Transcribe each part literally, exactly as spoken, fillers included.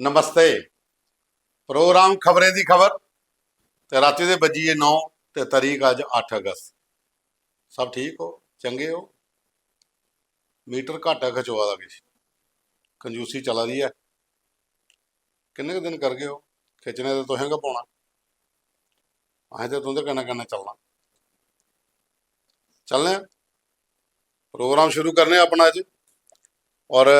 नमस्ते। Programme खबरें दी खबर ते रातीं दे बज्जी गे नौ ते तरीक अज्ज अट्ठ अगस्त। सब ठीक हो, चंगे हो? मीटर घट्ट ऐ खचोआ दा, किश कंजूसी चला दी ऐ। किन्ने कुऽ दिन करगे ओ, खिच्चने ते तुसें गै पौना। असें ते तुं'दे कन्नै कन्नै चलना। चलने आं, प्रोग्राम शुरू करने आं अपना अज्ज। और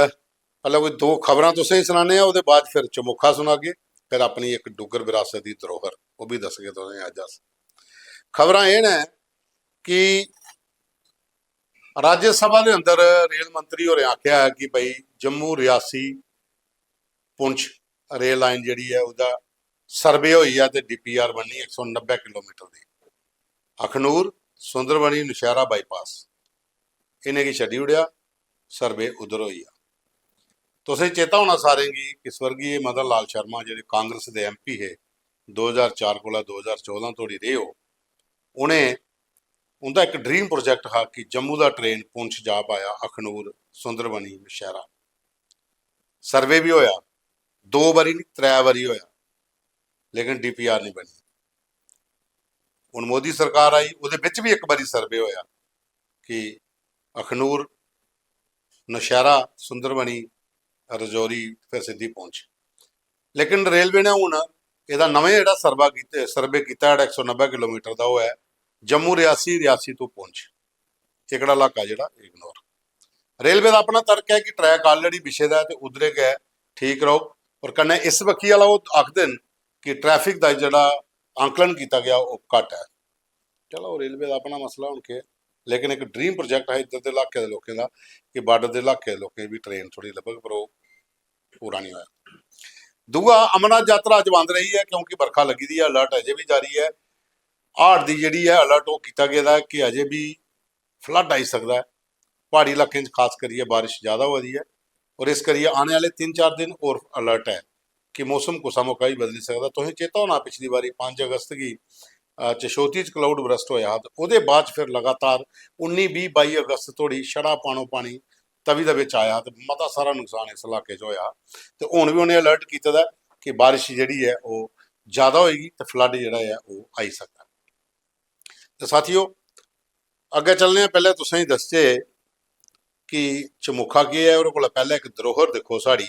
पैह्लें कोई दो खबरां तुसें गी सनाने आं, ओह्दे बाद फिर चमुखा सुनागे, फिर अपनी इक डुग्गर विरासत दी धरोहर ओह् बी दसगे तुसें गी अज्ज अस। खबरां एह् न कि राज्यसभा दे अंदर रेल मंत्री होरें आखेआ ऐ कि भाई, जम्मू, रियासी, पुंछ रेल लाइन जेह्ड़ी ऐ, ओह्दा सर्वे होई गेआ ते डीपीआर बननी इक सौ नब्बै किलोमीटर दी। अखनूर, सुंदरबनी, नौशैहरा बाईपास, इ'नेंगी छड्डी ओड़ेआ, सर्वे उद्धर होई गेआ। तुसें चेता होना सारें गी कि स्वर्गीय मदन लाल शर्मा, जेह्ड़े कांग्रेस दे एमपी हे, दो ज्हार चार कोला दो ज्हार चौदां धोड़ी रेह् ओह्, उ'नें, उं'दा इक ड्रीम प्रोजेक्ट हा कि जम्मू दा ट्रेन पुंछ जा पाया, अखनूर, सुंदरबनी, नौशैहरा। सर्वे बी होया, दो बारी निं, त्रै बारी होया, लेकिन डीपीआर निं बनी। हून मोदी सरकार आई, ओह्दे बिच बी इक बारी सर्वे होया कि अखनूर, नौशैहरा, सुंदरबनी, रजौरी, फिर सिद्धी पुंछ। लेकिन रेलवे ने हून एह्दा नमें जेह्ड़ा सर्वा कीते, सर्वे कीता, जेह्ड़ा इक सौ नब्बै किलोमीटर दा, ओह् ऐ जम्मू रियासी, रियासी तू पुंछ, एह्कड़ा इलाका जेह्ड़ा इग्नोर। रेलवे दा अपना तर्क ऐ कि ट्रैक already बिछे दा ऐ ते उद्धरे गै ठीक रौह्ग। और कन्नै इस बक्खी आह्ला ओह् आखदे न कि ट्रैफिक दा जेह्ड़ा आंकलन कीता गेआ, ओह् घट्ट ऐ। चलो, रेलवे दा अपना मसला हून केह्, लेकिन इक ड्रीम प्रोजेक्ट हा इद्धर दे इलाके दे लोकें दा कि बार्डर दे इलाके दे लोकें गी बी ट्रेन थोह्ड़ी लब्भग, पर ओह् पूरा निं होया। दूआ, अमरनाथ यात्रा अज्ज बंद रेही ऐ क्योंकि बरखा लग्गी दी ऐ, अलर्ट अजें बी जारी ऐ। हाड़ दी जेह्ड़ी ऐ अलर्ट, ओह् कीता गेदा ऐ कि अजें बी फ्लड आई सकदा ऐ, प्हाड़ी इलाकें च खास करियै बारिश ज़्यादा होआ दी ऐ और इस करियै आने आह्ले तिन्न चार दिन होर अलर्ट ऐ कि मौसम कुसै मौका बी बदली सकदा। तुसें चेता होना, पिछली बारी पंज अगस्त गी, अ, चशोती च क्लाउड बरस्ट होया हा ते ओह्दे बाद च फिर लगातार उन्नी, बीह्, बाई अगस्त धोड़ी छड़ा पानो पानी तवी दे बिच आया ते मता सारा नुकसान इस इलाके च होया। ते हून बी उ'नें अलर्ट कीते दा ऐ कि बारिश जेह्ड़ी ऐ ओह् ज़्यादा होएगी ते फ्लड जेह्ड़ा ऐ ओह् आई सकदा ऐ। ते साथियो, अग्गें चलने आं, पैह्लें तुसेंगी दसचै कि चमुखा केह् ऐ। ओह्दे कोला पैह्लें इक धरोहर दिक्खो साढ़ी,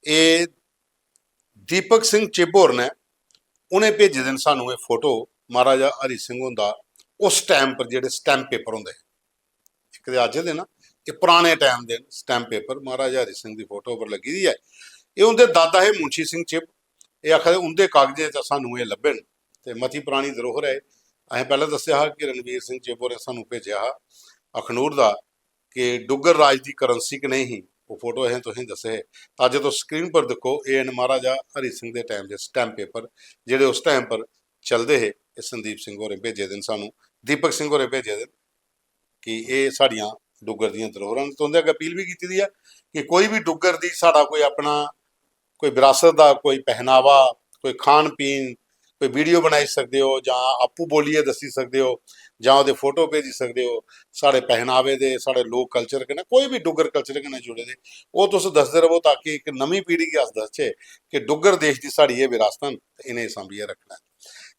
एह् दीपक सिंह चिब होर ने, उ'नें भेजे दे न सानू एह् फोटो महाराजा हरि सिंह हुंदा, उस टाइम पर जेह्ड़े स्टैम्प पेपर होंदे हे, इक ते अज्ज दे न, एह् पराने टाइम दे न, स्टैम्प पेपर महाराजा हरि सिंह दी फोटो पर लग्गी दी ऐ। एह् उं'दे दादा हे मुंशी सिंह चिब, एह् आखा दे उं'दे कागजें च सानू एह् लब्भे न ते मती परानी धरोहर ऐ। असें पैह्लें दस्सेआ हा कि रणवीर सिंह चिब होरें सानू भेजेआ हा अखनूर दा कि डुग्गर राज दी करेंसी कनेही ही, ओह् फोटो असें तुसेंगी दस्से हे। अज्ज तुस स्क्रीन पर दिक्खो, एह् न महाराजा हरि सिंह दे टाइम दे स्टैम्प पेपर, जेह्ड़े उस टाइम पर चलदे हे। एह् संदीप सिंह होरें भेजे दे न सानू, दीपक सिंह होरें भेजे दे न कि एह् साढ़ियां डुग्गर दियां धरोहरां न। तुं'दे अग्गें अपील बी कीती दी ऐ कि कोई बी डुग्गर दी साढ़ा कोई अपना, कोई विरासत दा कोई पहनावा, कोई खान पीन, कोई वीडियो बनाई सकदे ओ जां आपूं बोलियै दस्सी सकदे ओ जां ओह्दे फोटो भेजी सकदे ओ। साढ़े पहनावे दे, साढ़े लोक कल्चर कन्नै, कोई बी डुग्गर कल्चर कन्नै जुड़े दे, ओह् तुस दसदे र'वो ताकि इक नमीं पीढ़ी गी अस दसचै कि डुग्गर देश दी साढ़ी एह् विरासतां न ते इ'नेंगी सांभियै रक्खना ऐ।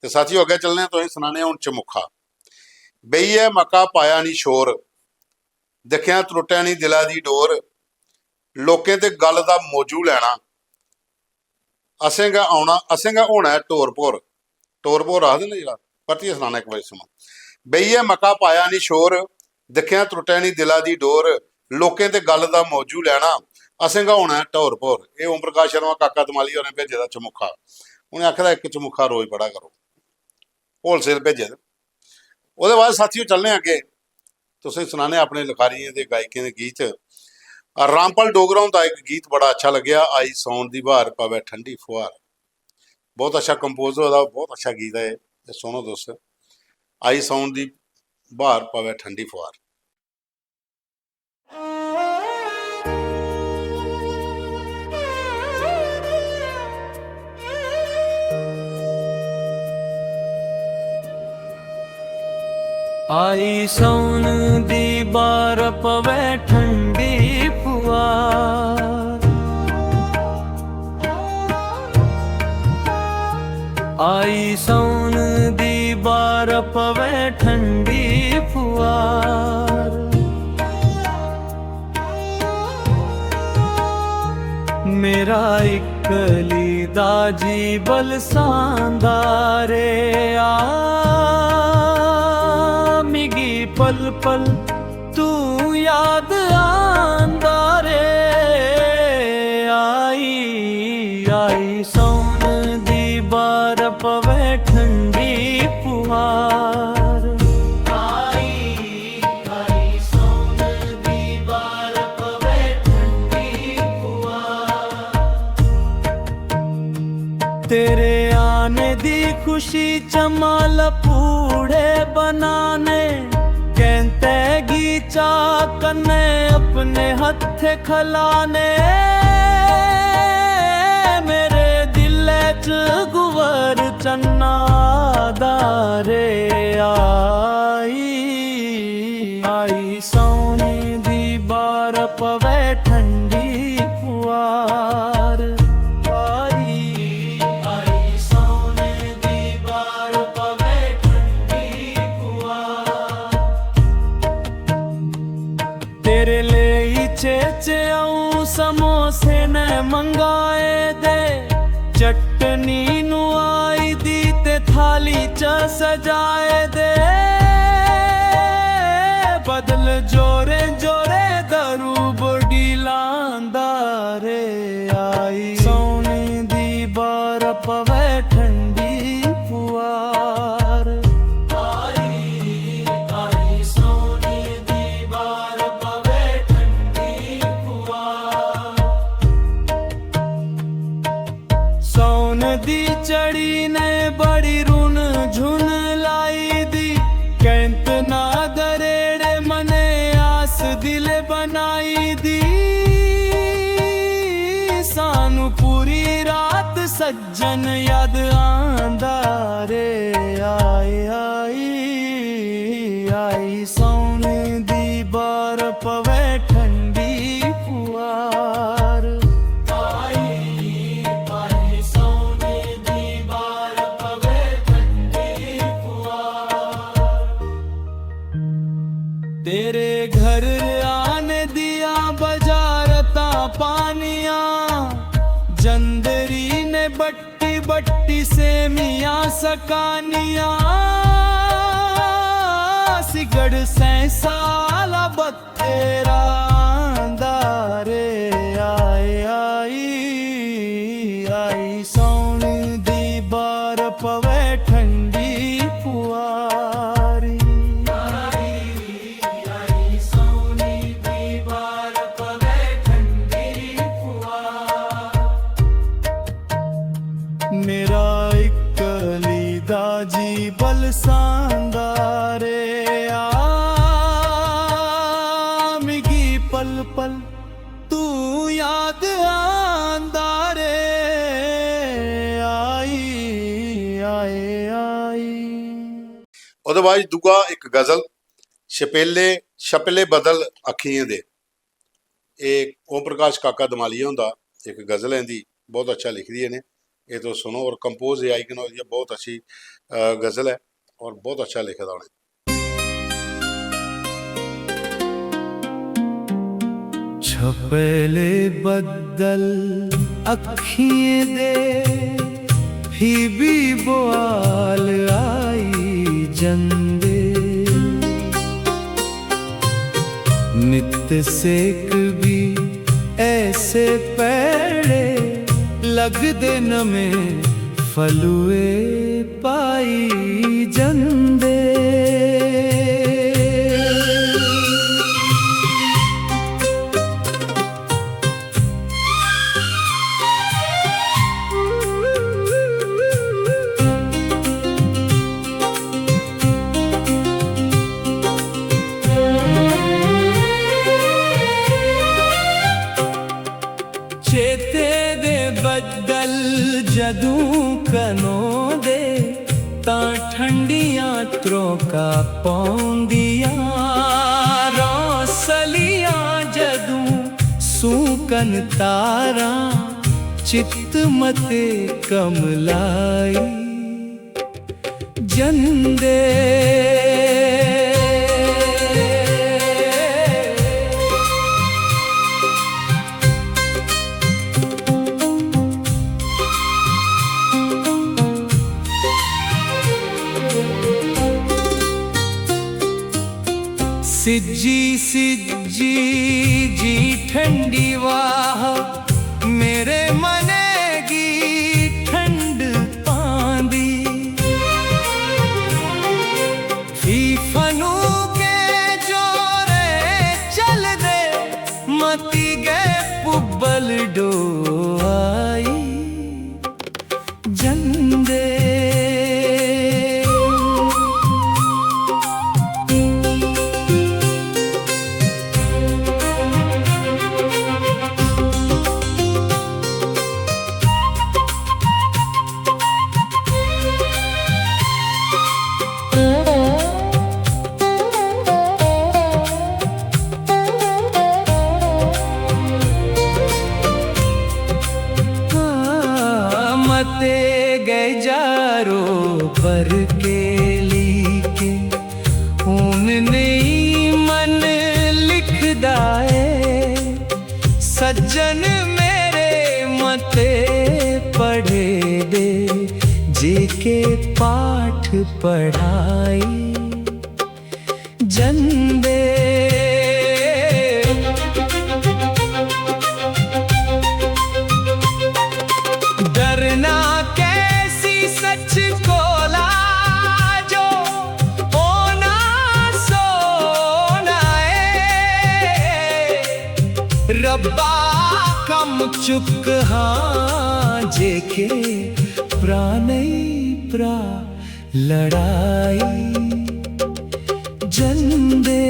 ते साथियो, अग्गें चलने आं, तुसेंगी सनाने आं हून चमुखा। बेहियै मक्का पाया निं शोर, दिक्खेआ त्रुट्टै निं दिला दी डोर, लोकें ते गल्ल दा मौजू लैना, असें गै औना, असें गै होना ऐ टोर भोर। टोर भोर आखदे न जेह्ड़ा, परतियै सनाना इक बारी सुनो। बेहियै मक्का पाया निं शोर, दिक्खेआ त्रुट्टै निं दिला दी डोर, लोकें ते गल्ल दा मौजू लैना, असें गै होना ऐ टोर भोर। एह् ओम प्रकाश शर्मा काका दमाली होरें भेजे दा चमुखा। उ'नें आखे दा इक चमुखा रोज पढ़ा करो, होलसेल भेजे दे। ओह्दे बाद साथियों, चलने आं अग्गें, तुसें सनाने अपने लखारियें दे, गायकें दे गीत। रामपाल डोगरा हुंदा इक गीत बड़ा अच्छा लग्गेआ, "आई सौन दी ब्हार पवै ठंडी फुहार।" बहुत अच्छा कंपोज होए दा, बहुत अच्छा गीत ऐ एह्, ते सुनो तुस, "आई सौन दी ब्हार पवै ठंडी फुहार।" आई सौन दी बार पवै ठंडी फुहार। आई सौन दी बार पवै ठंडी फुहार। मेरा इक्कली दा जी बलसांदा रे आ, मिगी पल पल तू याद आंदा रे। आई, आई सौन दी बार पवै ठंडी फुहार। आई, आई सौन दी बार पवै ठंडी फुहार। तेरे आने दी खुशी च माला पूड़े बनाने, कैंते गी चाऽ कन्नै अपने हत्थे खलाने। मेरे दिलै च गुवर चन्ना दा रे आई, आई सौने दी बार पवै ठंडी फुहार। आई, आई सौने दी बार पवै ठंडी फुहार। तेरे लेई चेचे अ'ऊं समोसे ने मंगाए दे, चटनी नु आई दी ते थाली च सजाए दे। बदल जोरे जोरे दारू बोडी लांदा रे। आई सौने दी बार पवै ठंडी फुहार। आई, आई सौने दी बार पवै ठंडी फुहार। सौन दी चढ़ी ने बड़ी रुन झुन लाई दी, कैंत ना दरेड़े मने आस दिल बनाई दी। सानू पूरी रात सज्जन याद आंदा रे। आए आई, आई सौने दी बार पवै ठंडी फुहार। आई, आई सौने दी बार पवै ठंडी फुहार। तेरे घर आने दिया बजारतां पानियां, जंदरी ने बट्टी बट्टी सेमियां सकानियां। सिगड़ सैंसा आला बत्तेरा आंदा रे। आए आई, आई सौन दी बार पवै ठंडी फुहारी। आई, आई सौन दी बार पवै ठंडी फुहार। मेरा इक्कली दा जी बलसांदा रे आ, मिगी पल पल तू याद आंदा रे। आई, आए आई। ओह्दे बाद दूआ इक गजल, छपेले, छपले बदल अक्खियें दे। एह् ओम प्रकाश काका दमालिया हुंदा इक गजल ऐ इं'दी, बहुत अच्छा लिखी दी इ'नें। एह् तुस सुनो, और कंपोज ए आई कनौज दी बहुत अच्छी, अ, गजल ऐ और बहुत अच्छा लिखे दा उ'नें। छपेले बदल अक्खियें दे, फ्ही भी बुआल आई जंदे। नित सेक भी ऐसे पैड़े लगदे, नमें फलुए पाई जंदे। चेते दे बद्दल जदूं कनोदे, तां ठंडियां त्रौंका पौंदियां। रौंसलियां जदूं सूकन तारां, चित्त मते कमलाई। जंदे। सिज्जी सिज्जी जी ठंडी वाह, मेरे मनै गी ठंड पांदी। फी फनूके जोरे चलदे, मती गै पुब्बल डोआई जंदे। हाँ, मते गए जारो पर के लीके, हून नेईं मन लिखदा ऐ। सज्जन मेरे मते पढ़े दे, जेके पाठ पढ़ाई जंदे। डरना कैसी सच कोला, जो होना सोना ऐ। रब्बा कम चुक हाँ, जेके भ्रा नेईं भ्रा लड़ाई जंदे।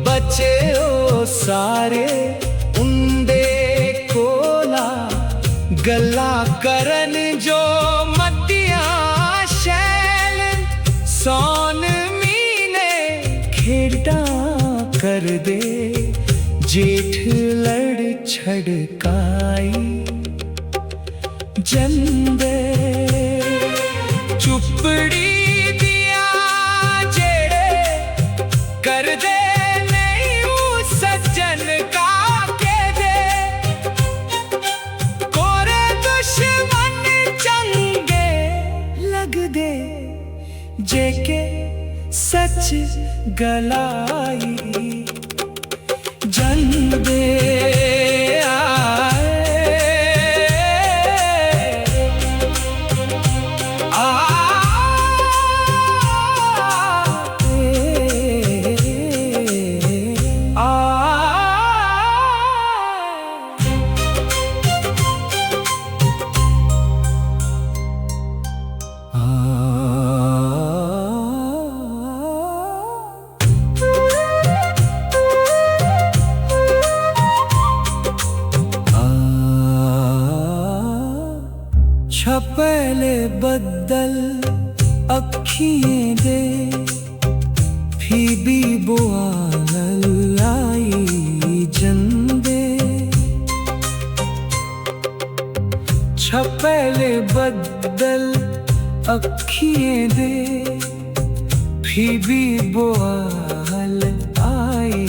बचे ओ सारे उंदे कोला, गल्ला करन जो मतियां शैल, सौन मीने खेडां करदे, जेठ लड़ छड़काई जंदे। चुपड़ी दियां जेड़े करदे नेईं ऊ सज्जन काके दे, कोरे दुश्मन चंगे लगदे, जेके सच गलाई जंदे। आए, आ, आ, आ। छपेले बद्दल अक्खियें दे, फ्ही बी बुआल आई जंदे। छपेले बद्दल अक्खियें दे, फ्ही बी बुआल आई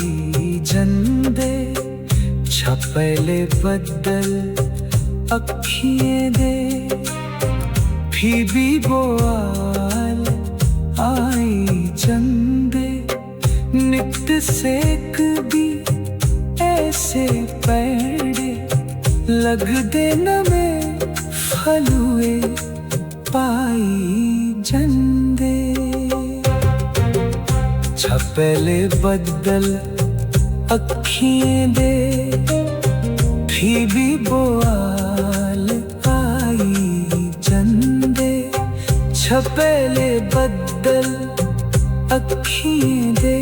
जंदे। छपेले बद्दल अक्खियें दे, फ्ही बी बुआल आई जंदे। नित सेकदी ऐसे पैड़े, लगदे नमें फलुए पाई जंदे। छपेले बद्दल अक्खियें दे, फ्ही बी बुआल आई जंदे। छपेले बद्दल अक्खियें दे,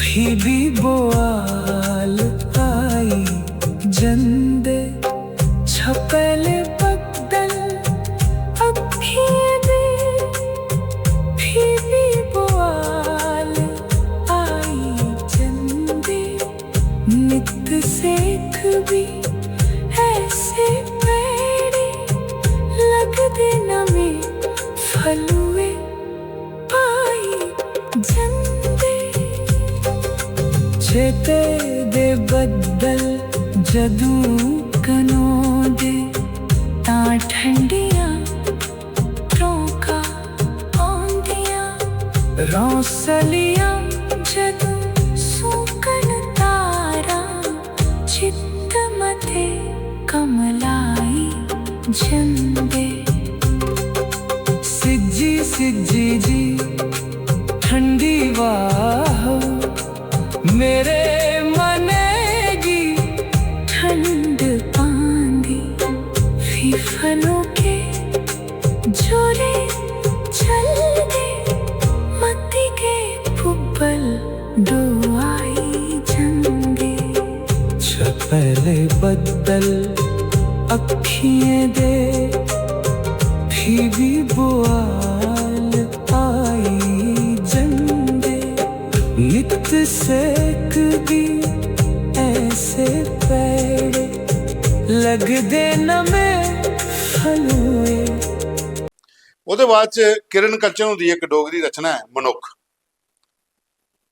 फ्ही बी बुआल आई जंदे। छपेले बद्दल अक्खियें दे, फ्ही बी बुआल आई जंदे। जंदे। छेते दे बद्दल जदूं घनोंदे, तां ठंडियां त्रोंकां औंदियां। रौंसलियां जदूं सूकन तारां, चित्त मते कमलाई जंदे। सिज्जी सिज्जी जी ठंडी वाह, मेरे मनै गी ठंड पांदी। फी फनूके जोरे चलदे, मती गै फुब्बल डोआई जंदे। छपैले बद्दल अक्खियें दे, फी भी बुआल आई जंदे। नित सेकदी ऐसे पैड़े, लगदे नमें फलुए। ओह्दे बाद च किरण कंचन हुंदी इक डोगरी रचना ऐ मनुक्ख।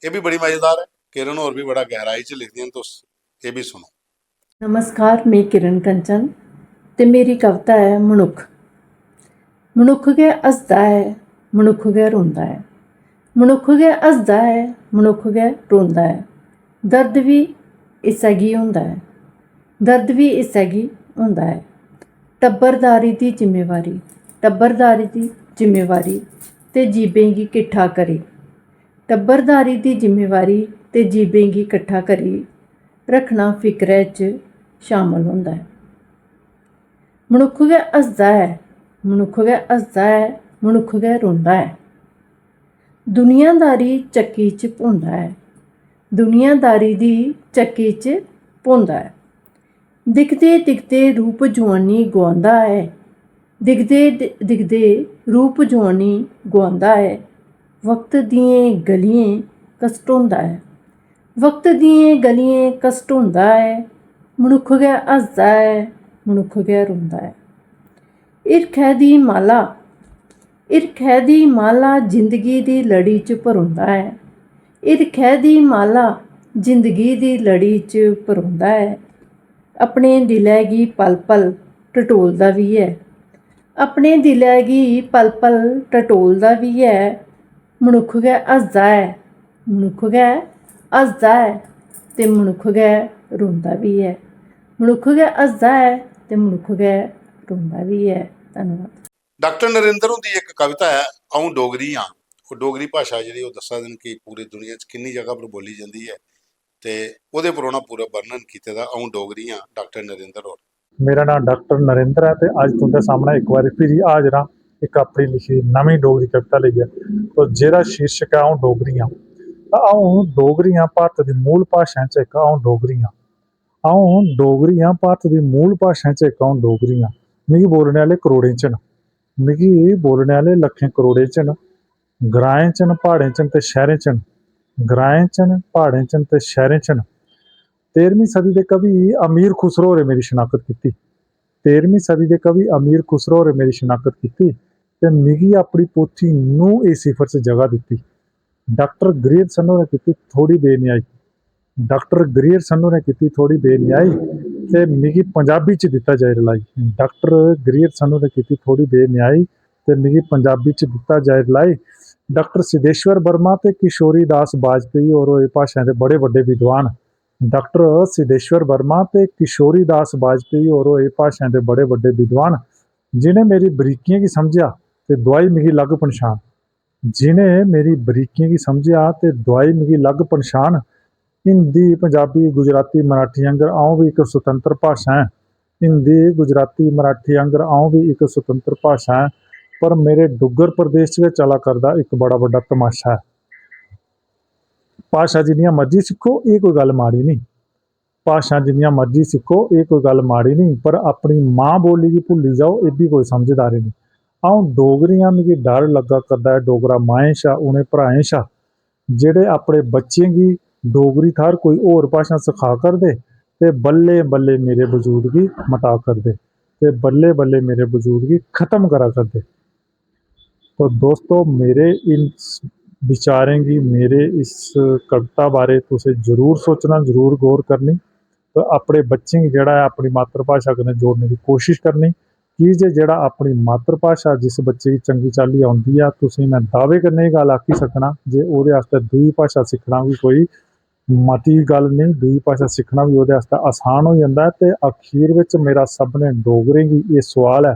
एह् बी बड़ी मजेदार ऐ। किरण होर बी बड़ा गैहराई च लिखदियां न, तुस एह् बी सुनो। नमस्कार, में किरण कंचन ते मेरी कविता ऐ मनुक्ख। मनुक्ख गै हसदा ऐ, मनुक्ख गै रोंदा ऐ। मनुक्ख गै हसदा ऐ, मनुक्ख गै रोंदा ऐ। दर्द बी इस्सै गी होंदा ऐ, दर्द बी इस्सै गी होंदा ऐ। टब्बरदारी दी जिम्मेवारी, टब्बरदारी दी जिम्मेवारी ते जीबें गी किट्ठा करी, टब्बरदारी दी जिम्मेवारी ते जीबें गी किट्ठा करी रक्खना फिकरै च शामल होंदा ऐ। मनुक्ख गै हसदा ऐ, मनुक्ख गै हसदा ऐ, मनुक्ख गै रोंदा ऐ। दुनियादारी चक्की च पौंदा ऐ, दुनियादारी दी चक्की च पौंदा ऐ। दिखदे दिखदे रूप जुआनी गुआंदा ऐ, दिखदे दि-, दिखदे रूप जुआनी गुआंदा ऐ। वक्त दियें गलियें घसटोंदा ऐ, वक्त दियें गलियें घसटोंदा ऐ। मनुक्ख गै हसदा ऐ, मनुक्ख गै रोंदा ऐ। हिरखै दी माला, हिरखै दी माला जिंदगी दी लड़ी च परोंदा ऐ। हिरखै दी माला जिंदगी दी लड़ी च परोंदा ऐ। अपने दिलै गी पल पल टटोलदा बी ऐ, अपने दिलै गी पल पल टटोलदा बी ऐ। मनुक्ख गै हसदा ऐ, मनुक्ख गै हसदा ऐ ते मनुक्ख गै रोंदा बी ऐ। मनुक्ख गै हसदा ऐ ते मनुक्ख गै रोंदा बी ऐ। धन्नवाद। डाक्टर नरेंद्र हुंदी इक कविता ऐ, अ'ऊं डोगरी आं। ओह् डोगरी भाशा जेह्ड़ी, ओह् दस्सा दे न कि पूरी दुनिया च किन्नी जगह पर बोली जंदी ऐ, ते ओह्दे पर उ'नें पूरा वर्णन कीते दा, अ'ऊं डोगरी आं, डाक्टर नरेंद्र होर। मेरा नांऽ डाक्टर नरेंद्र ऐ ते अज्ज तुं'दे सामनै इक बारी फिरी हाजर आं, इक अपनी लिखी दी नमीं डोगरी कविता लेइयै। तो जेह्दा शीर्षक ऐ अ'ऊं डोगरी आं। तां अ'ऊं डोगरी आं, भारत दी मूल भाशाएं च इक अ'ऊं डोगरी आं। अ'ऊं डोगरी आं, भारत दी मूल भाशाएं च इक अ'ऊं डोगरी आं। मिगी बोलने आह्ले करोड़ें च न, मिगी बोलने आह्ले लक्खें करोड़ें च न, ग्राएं च न, प्हाड़ें च न ते शैह्रें च न, ग्राएं च न, प्हाड़ें च न ते शैह्रें च न। तेरहमीं सदी दे कवि अमीर खुसरो होरें मेरी शनाख्त कीती। तेरहमीं सदी दे कवि अमीर खुसरो होरें मेरी शनाख्त कीती ते मिगी अपनी पोथी नूं ए सिफर च जगह दित्ती। डाक्टर ग्रियर्सन होरें कीती थोड़ी बेन्यायी, डाक्टर ग्रियर्सन होरें कीती थोड़ी बेन्यायी ते मिगी पंजाबी च दित्ता जाई रलाई। डाक्टर ग्रियर्सन होरें कीती थोड़ी बेन्यायी ते मिगी पंजाबी च दित्ता जाई रलाई। डाक्टर सिद्धेश्वर वर्मा ते किशोरी दास वाजपेयी होर होए भाशाएं दे बड़े बड्डे विद्वान। डाक्टर सिद्धेश्वर वर्मा ते किशोरी दास वाजपेयी होर होए भाशाएं दे बड़े बड्डे विद्वान, जि'नें मेरी बरीकियें गी समझेआ ते दुआई मिगी लग्ग पन्छान। जि'नें मेरी बरीकियें गी समझेआ ते दुआई मिगी लग्ग पन्छान। हिंदी, पंजाबी, गुजराती, मराठी आंगर अ'ऊं बी इक सुतंत्र भाशा ऐं। हिंदी, गुजराती, मराठी आंगर अ'ऊं बी इक सुतंत्र भाशा ऐं, पर मेरे डुग्गर प्रदेश च गै चला करदा इक बड़ा बड्डा तमाशा ऐ। भाशा जिन्नियां मर्जी सिक्खो, एह् कोई गल्ल माड़ी निं। भाशां जिन्नियां मर्जी सिक्खो, एह् कोई गल्ल माड़ी निं, पर अपनी मां बोली गी भुल्ली जाओ, एह् बी कोई समझदारी निं। अ'ऊं डोगरी आं, मिगी डर लग्गा करदा ऐ डोगरा माएं शा, उ'नें भ्राएं शा, जेह्ड़े अपने बच्चें गी डोगरी थाह्र कोई होर भाशां सखा करदे ते बल्लें-बल्लें मेरे वजूद गी मटा करदे, ते बल्लें-बल्लें मेरे वजूद गी खत्म करा करदे। तो दोस्तो, मेरे इन स-, विचारें गी, मेरे इस कविता बारे तुसें जरूर सोचना, जरूर गौर करनी। ते अपने बच्चें गी जेह्ड़ा ऐ अपनी मातृभाशा कन्नै जोड़ने दी कोशिश करनी, की जे जेह्ड़ा अपनी मातृभाशा जिस बच्चे गी चंगी चाल्ली औंदी ऐ, तुसें मैं दावे कन्नै एह् गल्ल आखी सकना जे ओह्दे आस्तै दूई भाशा सिक्खना बी कोई मती गल्ल नेईं, दूई भाशा सिक्खना बी ओह्दे आस्तै असान होई जंदा ऐ। ते अखीर बिच मेरा सभनें डोगरें गी एह् सोआल ऐ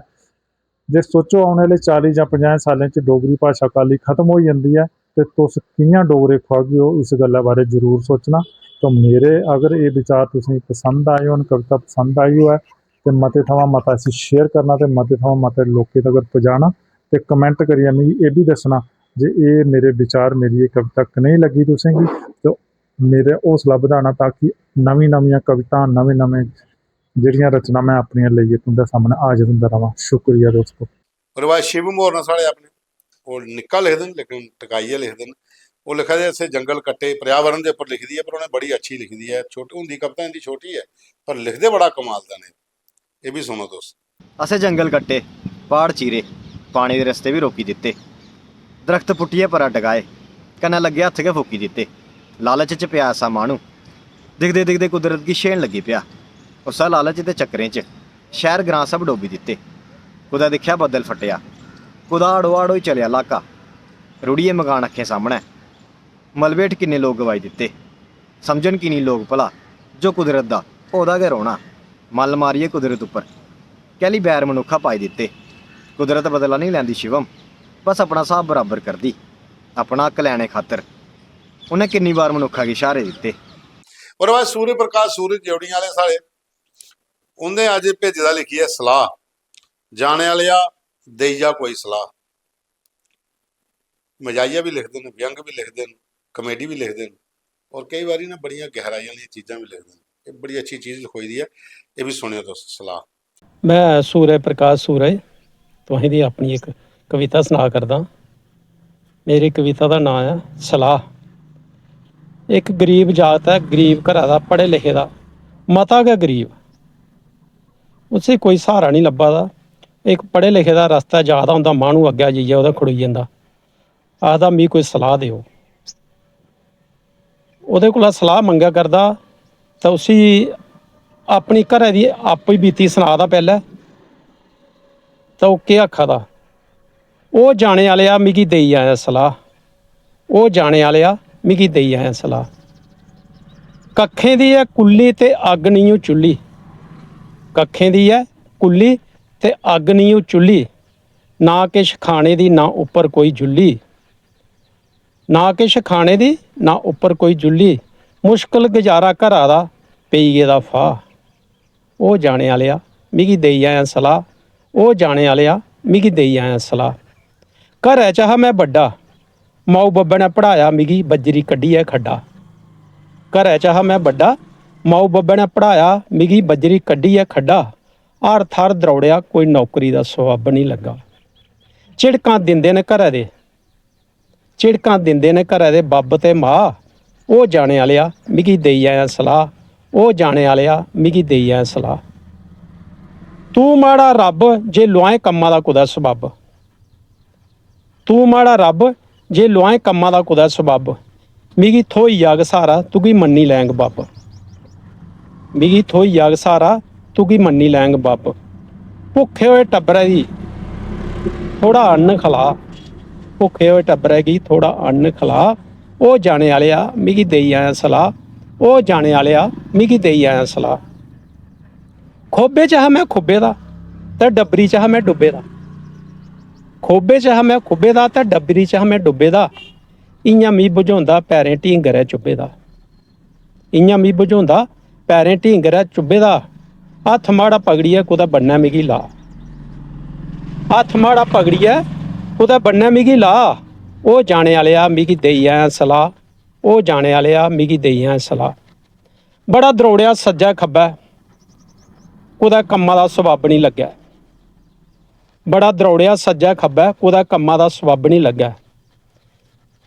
जे सोचो औने आह्ले चाली जां पंजाहें सालें च डोगरी भाशा काली खत्म होई जंदी ऐ ते तुस कि'यां डोगरे खुआगे ओ, इस गल्लै बारै जरूर सोचना। तो मेरे अगर एह् विचार तुसें गी पसंद आए होन, कविता पसंद आई होऐ ते मते थमां मता इसी share करना ते मते थमां मते लोकें तगर पजाना ते comment करियै मिगी एह् बी दस्सना जे एह् मेरे विचार, मेरी एह् कविता कनेही लग्गी तुसें गी। ते मेरे हौसला बधाना ताकि नमीं-नमियां कवितां, नमें-नमें जेह्ड़ियां रचनां मैं अपनियां लेइयै तुं'दे सामनै हाजर होंदा र'वां। शुक्रिया दोस्तो। ओह्दे बाद शिवम होर न साढ़े अपने, ओह् निक्का लिखदे न लेकिन टकाइयै लिखदे न। ओह् लिखा दे असें जंगल कट्टे, पर्यावरण दे उप्पर लिखी दी ऐ, पर उ'नें बड़ी अच्छी लिखी दी ऐ। छोटी होंदी कविता इं'दी छोटी ऐ, पर लिखदे बड़ा कमाल दा न। एह् बी सुनो तुस। असें जंगल कट्टे, प्हाड़ चीरे, पानी दे रस्ते बी रोकी दित्ते। दरख्त पुट्टियै परा टकाए, कन्नै लग्गे हत्थ गै फूकी दित्ते। लालच च पेआ ऐसा माह्नू, दिखदे दिखदे कुदरत गी शेन लग्गी पेआ। उस्सै लालच दे चक्करें च शैह्र ग्रां सब डोबी दित्ते। कुतै दिक्खेआ बद्दल फट्टेआ, कुतै हाड़ो हाड़ होई चलेआ लाका। रुढ़ियै मकान अक्खें सामनै, मलबे हेठ किन्ने लोक गवाई दित्ते। समझन की निं लोक भला, जो कुदरत दा होदा गै रौह्ना। मल्ल मारियै कुदरत उप्पर कैह्ली बैर मनुक्खा पाई दित्ते। कुदरत बदला निं लैंदी शिवम, बस अपना स्हाब बराबर करदी। अपना हक्क लैने खातर उ'नें किन्नी बार मनुक्खा गी स्हारे दित्ते। ओह्दे बाद सूर्य प्रकाश सूरज जेवड़ियां आह्ले साढ़े, उं'दे अज्ज भेजे दा लिखियै सलाह, जाने आह्लेआ देई जा कोई सलाह। मजाहिया बी लिखदे न, व्यंग बी लिखदे न, comedy बी लिखदे न, और केई बारी ना बड़ियां गैहराई आह्लियां चीजां बी लिखदे न। एह् बड़ी अच्छी चीज लखोई दी ऐ, एह् बी सुनेओ तुस सलाह। मैं सूरज प्रकाश सूरज तुसें दी अपनी इक कविता सना करदा। मेरी कविता दा नांऽ ऐ सलाह। इक गरीब जागत ऐ, गरीब घरा दा, पढ़े लिखे दा, मता गै गरीब। उसी कोई स्हारा निं लब्भा दा। इक पढ़े लिखे दा रस्ता जा दा होंदा, माह्नू अग्गें जाइयै ओह्दे खड़ोई जंदा, आखदा, "मिगी कोई सलाह देओ।" ओह्दे कोला सलाह मंगा करदा, ते उसी अपनी घरै दी आपी बीती सना दा पैह्लें, ते ओह् केह् आखा दा, "ओह् जाने आह्लेआ, मिगी देई आयां सलाह, ओह् जाने आह्लेआ, मिगी देई आयां सलाह। कक्खें दी ऐ कुल्ली ते अग्ग निं ओ चुल्ली, कक्खें दी ऐ कुल्ली ते अग्ग निं ओ चुल्ली, ना किश खाने दी, ना उप्पर कोई जुल्ली।" ना किश खाने दी, ना उप्पर कोई जुल्ली। मुश्कल गजारा घरा दा, पेई गेदा फाह्। ओ जाने आह्लेआ, मिगी देई आयां सलाह। ओ जाने आह्लेआ, मिगी देई आयां सलाह। घरै च हा में बड्डा, माऊ बब्बै ने पढ़ाया मिगी बज्जरी कड्ढियै खड्डा। घरै च हा में बड्डा, माऊ बब्बै ने पढ़ाया मिगी बज्जरी कड्ढियै खड्डा। हर थाह्र द्रौड़ेआ, कोई नौकरी दा सुआब निं लग्गा। झिड़कां दिंदे न घरै दे, झिड़कां दिंदे न घरै दे बब्ब ते मां। ओ जाने आह्लेआ, मिगी देई आयां सलाह्, ओ जाने आह्लेआ, मिगी देई आयां सलाह्। तूं माड़ा रब्ब जे लोआएं कम्मा दा कुतै सबब्ब। तूं माड़ा रब्ब जे लोआएं कम्मा दा कुतै सबब्ब। मिगी थ्होई जाग स्हारा, तुगी मन्नी लैंग बब्ब। मिगी थ्होई जाग स्हारा, तुगी मन्नी लैंग बब्ब। भुक्खे होए टब्बरै दी थोह्ड़ा अन्न खला, भुक्खे होए टब्बरै गी थोह्ड़ा अन्न खला। ओ जाने आह्लेआ, मिगी देई आयां सलाह्, ओ जाने आह्लेआ, मिगी देई आयां सलाह्। खोबे च हा में खुब्बे दा, ते डब्बरी च हा में डुब्बे दा। खोबे च हा में खुब्बे दा, ते डब्बरी च हा में डुब्बे दा। इ'यां मी बझोंदा पैरें ढींगरै चुब्बे दा। इ'यां मी बझोंदा पैरें ढींगरै चुब्बे दा। हत्थ माड़ा पकड़ियै कुतै बन्नै मिगी ला। हत्थ माड़ा पकड़ियै कुतै बन्नै मिगी ला। ओ जाने आह्लेआ, मिगी देई आयां सलाह्। ओ जाने आह्लेआ, मिगी देई आयां सलाह्। बड़ा द्रौड़ेआ सज्जै खब्बै, कुतै कम्मा दा सबब्ब निं लग्गै। बड़ा द्रौड़ेआ सज्जै खब्बै, कुतै कम्मा दा सबब्ब निं लग्गै।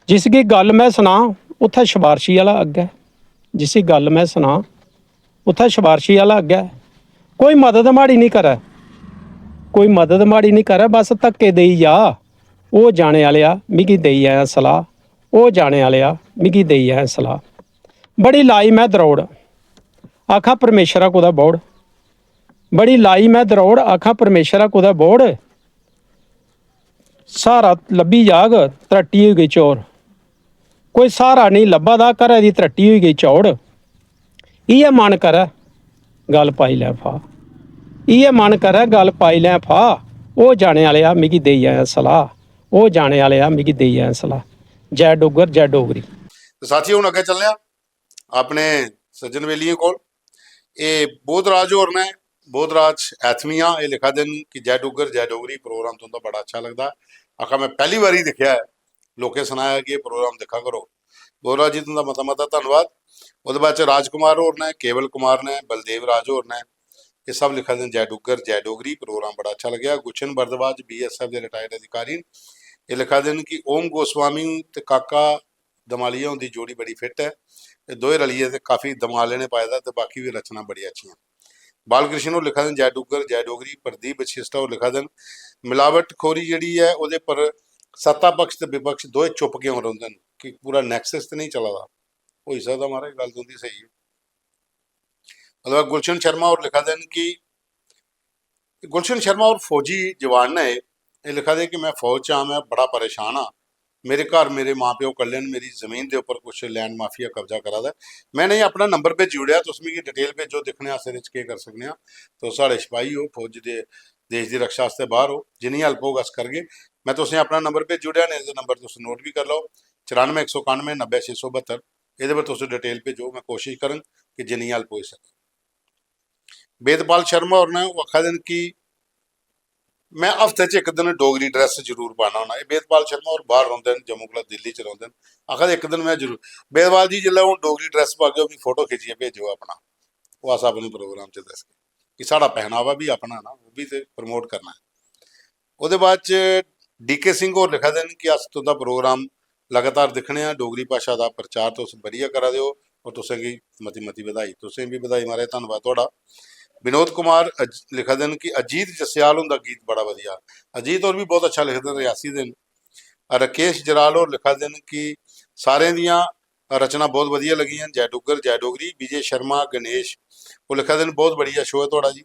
जिसगी गल्ल में सनां, उत्थै शबारशी आह्ला अग्गै। जिसी गल्ल में सनां, उत्थै शबारशी आह्ला अग्गै। कोई मदद माड़ी निं करै, कोई मदद माड़ी निं करै, बस धक्के देई जा। ओ जाने आह्लेआ, मिगी देई आयां सलाह्। ओ जाने आलेआ, मिगी देई जायां सलाह। बड़ी लाई में द्रौड़, आखां परमेशरा कुतै बौड़। बड़ी लाई में द्रौड़, आखां परमेशरा कुतै बौड़। स्हारा लब्भी जाग, त्रट्टी होई गेई चौड़। कोई स्हारा नेईं लब्भा दा, घरै दी त्रट्टी होई गेई चौड़। इ'यै मन करै, गल पाई लै फा। इ'यै मन करै, गल पाई लै फा। ओ जाने आलेआ, मिगी देई जायां सलाह। ओ जाने आलेआ, मिगी देई जायां सलाह। जै डुग्गर, जै डोगरी। ते साथियो, हून अग्गें चलने आं अपने सज्जन बेलियें कोल। एह् बोधराज होर न, बोधराज ऐथमिया। एह् लिखा दे न कि "जय डुग्गर, जय डोगरी, प्रोग्राम तुं'दा बड़ा अच्छा लगदा।" आखा, "में पैह्ली बारी दिक्खेआ ऐ, लोकें सनाया कि एह् प्रोग्राम दिक्खा करो।" बोधराज जी, तुं'दा मता मता धन्नवाद। ओह्दे बाद च राजकुमार होर न, केवल कुमार न, बलदेव राज होर न, एह् सब लिखा दे न, "जय डुग्गर, जय डोगरी, प्रोग्राम बड़ा अच्छा लग्गेआ।" गुलशन भारद्वाज, बी एस एफ दे रिटायर्ड अधिकारी न, एह् लिखा दे न कि "ओम गोस्वामी ते काका दमालिया हुंदी जोड़ी बड़ी फिट ऐ, एह् दोए रलियै ते काफी दमाल इ'नें पाए दा, ते बाकी बी रचनां बड़ियां अच्छियां।" बालकृष्ण होर लिखा दे न, "जय डुग्गर, जय डोगरी।" प्रदीप बशिष्ठा होर लिखा दे न, "मिलावटखोरी जेह्ड़ी ऐ, ओह्दे पर सत्ता पक्ष ते विपक्ष दोए चुप्प क्यों रौंह्दे न, कि पूरा nexus ते नेईं चला दा?" होई सकदा महाराज, गल्ल तुं'दी स्हेई ऐ। मतलब गुलशन शर्मा होर लिखा दे न कि गुलशन शर्मा होर फौजी जवान न, एह्, एह् लिखा दे कि "में फौज च आं, में बड़ा परेशान आं, मेरे घर मेरे मां प्यो कल्ले न, मेरी जमीन दे उप्पर कुछ लैंड माफिया कब्जा करा दा ऐ।" में इ'नेंगी अपना नंबर भेजी ओड़ेआ, तुस मिगी डिटेल भेजो, दिक्खने आं अस एह्दे च केह् करी सकने आं। तुस साढ़े सिपाही ओ, फौज दे, देश दी रक्षा आस्तै बाहर ओ, जिन्नी हेल्प होग अस करगे। में तुसें अपना नंबर भेजी ओड़ेआ, नेईं ते नंबर तुस नोट बी करी लैओ, चरानुए इक सौ कानुए नब्बै छे सौ बहत्तर। एह्दे पर तुस डिटेल भेजो, में कोशिश करङ कि जिन्नी हेल्प होई सकै। वेदपाल शर्मा होर न, ओह् आखा दे न कि "में हफ्ते च इक दिन डोगरी ड्रैस जरूर पाना होना।" एह् वेदपाल शर्मा होर बाहर रौंह्दे न, जम्मू कोला दिल्ली च रौंह्दे न। आखा दे, "इक दिन में जरूर।" वेदपाल जी, जिसलै हून डोगरी ड्रैस पागे, ओह् मिगी फोटो खिच्चियै भेजो अपना, ओह् अस अपने प्रोग्राम च दसगे कि साढ़ा पहनावा बी अपना ना, ओह् बी ते प्रमोट करना ऐ। ओह्दे बाद च डी के सिंह होर लिखा दे न कि "अस तुं'दा प्रोग्राम लगातार दिक्खने आं, डोगरी भाशा दा प्रचार तुस बधिया करा दे ओ, और तुसें गी मती मती बधाई।" तुसें बी बधाई महाराज, धन्नवाद थुआढ़ा। विनोद कुमार अज-, लिखा दे न कि "अजीत जस्याल हुंदा गीत बड़ा बधिया।" अजीत होर बी बहुत अच्छा लिखदे न, रियासी दे न। राकेश जराल होर लिखा दे न कि "सारें दियां रचनां बहुत बधिया लगियां, जय डुग्गर, जय डोगरी।" विजय शर्मा गणेश, ओह् लिखा दे न, "बहुत बढ़िया शो ऐ थुआढ़ा जी।"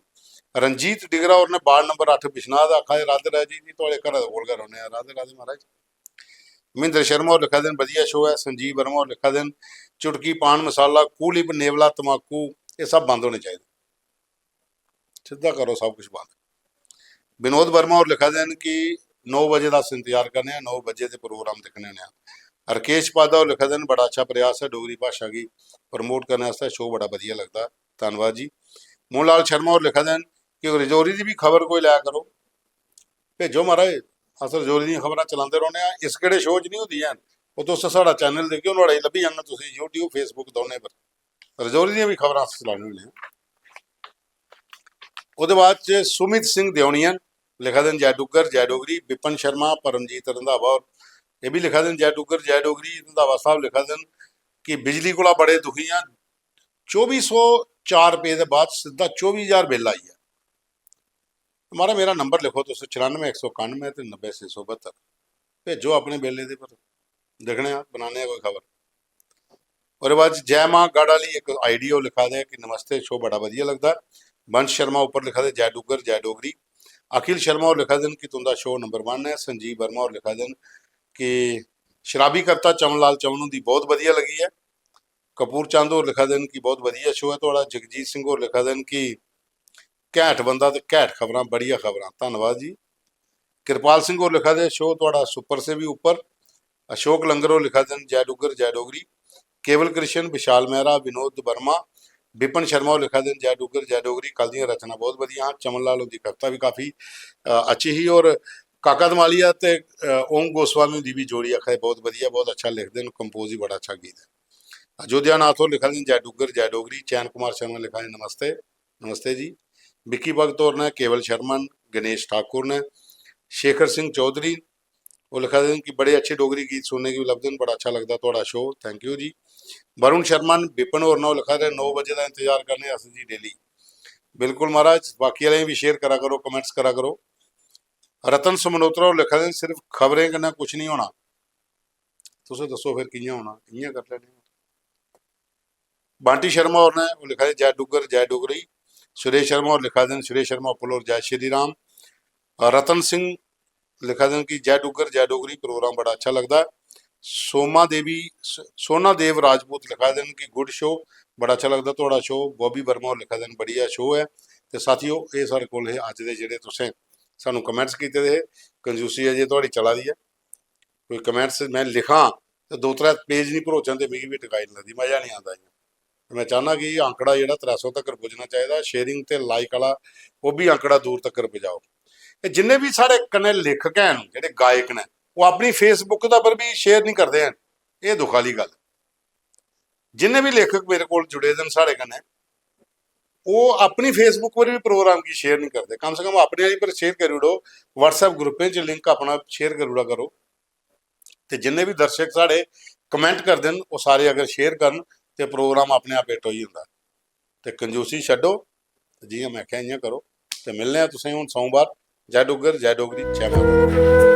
रंजीत डिगरा होर ने वार्ड नंबर अट्ठ बिश्नाह दा आखा दे, "राधे राधे जी, थुआढ़े घरै दे कोल गै रौह्ने आं।" राधे राधे महाराज। महेंद्र शर्मा होर लिखा दे न, "बधिया शो ऐ।" संजीव वर्मा होर लिखा दे न, "चुटकी पान मसाला, कूल इप नेवला तमाकू, एह् सब बंद होने चाहिदे, सिद्धा करो सब कुछ बंद।" विनोद वर्मा होर लिखा दे न कि "नौ बजे दा अस इंतजार करने आं, नौ बजे दे प्रोग्राम दिक्खने होने आं।" राकेश पादा होर लिखा दे न, "बड़ा अच्छा प्रयास ऐ डोगरी भाशा गी प्रमोट करने आस्तै, शो बड़ा बधिया लगदा, धन्नवाद जी।" मोहन लाल शर्मा होर लिखा दे न कि "रजौरी दी बी खबर कोई लै करो, भेजो महाराज, अस रजौरी दियां खबरां चलांदे रौह्ने आं, इस केह्ड़े शो च निं होंदियां हैन, ओह् तुस साढ़ा चैनल दिक्खेओ, नुहाड़े च लब्भी जाङन तुसें YouTube, Facebook दौनें पर, रजौरी दियां बी खबरां अस चलाने होन्ने आं।" ओह्दे बाद च सुमित सिंह देओनिया लिखा दे न, "जय डुग्गर, जय डोगरी।" विपिन शर्मा, परमजीत रंधावा होर एह् बी लिखा दे न, "जय डुग्गर, जय डोगरी।" रंधावा साहब लिखा दे न कि "बिजली कोला बड़े दुखी आं, चौबी सौ चार रपेऽ दे बाद सिद्धा चौबी ज्हार बिल आई गेआ।" महाराज, मेरा नंबर लिखो तुस, चरानुए इक सौ कानुए ते नब्बै छे सौ बहत्तर। भेजो अपने बिल एह्दे पर, दिक्खने आं, बनाने आं कोई खबर। ओह्दे बाद च जय मां गढ़ आह्ली इक आईडी, ओह् लिखा दे कि "नमस्ते, शो बड़ा बधिया लगदा।" वंश शर्मा उप्पर लिखा दे, "जय डुग्गर, जय डोगरी।" अखिल शर्मा होर लिखा दे न कि "तुं'दा शो नंबर वन ऐ।" संजीव वर्मा होर लिखा दे न कि "शराबी कविता चमन लाल चमन हुंदी बहुत बधिया लगी ऐ।" कपूर चंद होर लिखा दे न कि "बहुत बधिया शो ऐ थुआढ़ा।" जगजीत सिंह होर लिखा दे न कि "घैंट बंदा ते घैंट खबरां, बढ़िया खबरां।" धन्नवाद जी। किरपाल सिंह होर लिखा दे, "शो थुआढ़ा सुपर से बी उप्पर।" अशोक लंगर होर लिखा दे न, "जय डुग्गर, जय डोगरी।" केवल कृष्ण, विशाल मेहरा, विनोद वर्मा, विपिन शर्मा होर लिखा दे न, "जय डुग्गर, जय डोगरी।" कल दियां रचनां बहुत बधिया हां। चमन लाल हुंदी कविता बी काफी, अ, अच्छी ही। और काका दमालिया ते, अ, ओम गोस्वामी हुंदी बी जोड़ी आखा दे बहुत बधिया, बहुत अच्छा लिखदे न, कंपोज ही बड़ा अच्छा गीत ऐ। अयोध्या नाथ होर लिखा दे न, "जय डुग्गर, जय डोगरी।" चैन कुमार शर्मा लिखा दे, "नमस्ते।" नमस्ते जी। विक्की भगत होर न, केवल शर्मा न, गणेश ठाकुर न, शेखर सिंह चौधरी, ओह् लिखा दे न कि "बड़े अच्छे डोगरी गीत सुनने गी लभदे न, बड़ा अच्छा लगदा थुआढ़ा शो, thank you जी।" वरुण शर्मा न, विपिन होर न, ओह् लिखा दे, "नौ बजे दा इंतजार करने अस जी डेली।" बिल्कुल महाराज, बाकी आह्लें बी शेयर करा करो, कमेंट्स करा करो। रतन समनोत्रा होर लिखा दे न, "सिर्फ खबरें कन्नै कुछ नहीं होना।" तुस दस्सो फिर कि'यां होना, इ'यां करी लैने आं। बांटी शर्मा होर ने ओह् लिखा दे, "जय डुग्गर, जय डोगरी।" सुरेश शर्मा होर लिखा दे न, सुरेश शर्मा उप्पल होर, "जय श्री राम।" रतन सिंह लिखा दे न कि, "जय डुग्गर, जय डोगरी, प्रोग्राम बड़ा अच्छा लगदा ऐ।" सोमा देवी, स-, सोना देव राजपूत लिखा दे न कि, "गुड शो, बड़ा अच्छा लगदा थुआढ़ा शो।" बॉबी वर्मा होर लिखा दे न, "बढ़िया शो ऐ।" ते साथियो, एह् साढ़े कोल हे अज्ज दे जेह्ड़े तुसें सानू कमेंट्स कीते दे हे। कंजूसी अजें थुआढ़ी चला दी ऐ, कोई कमेंट्स में लिखां ते दो त्रै पेज निं भरोचन ते मिगी बी टकाई निं लगदी, मजा निं आंदा इ'यां। ते में चाह्न्नां कि एह् आंकड़ा जेह्ड़ा त्रै सौ तक्कर पुज्जना चाहिदा, शेयरिंग ते लाइक आह्ला, ओह् बी आंकड़ा दूर तक्कर पजाओ। ते जिन्ने बी साढ़े कन्नै लेखक हैन, जेह्ड़े गायक न, ओह् अपनी Facebook दा पर बी शेयर निं करदे हैन। एह् दुख आह्ली गल्ल। जिन्ने बी लेखक मेरे कोल जुड़े दे न साढ़े कन्नै, ओह् अपनी Facebook पर बी प्रोग्राम गी शेयर निं करदे। कम से कम अपने आह्ली पर शेयर करी ओड़ो, WhatsApp ग्रुपें च लिंक अपना शेयर करी ओड़ा करो। ते जिन्ने बी दर्शक साढ़े कमेंट करदे न, ओह् सारे अगर शेयर करन ते प्रोग्राम अपने आप हिट होई जंदा। ते कंजूसी छड्डो, ते जि'यां में आखेआ इ'यां करो। ते मिलने आं तुसेंगी हून सोमवार। जय डुग्गर, जय डोगरी, जय माता दी।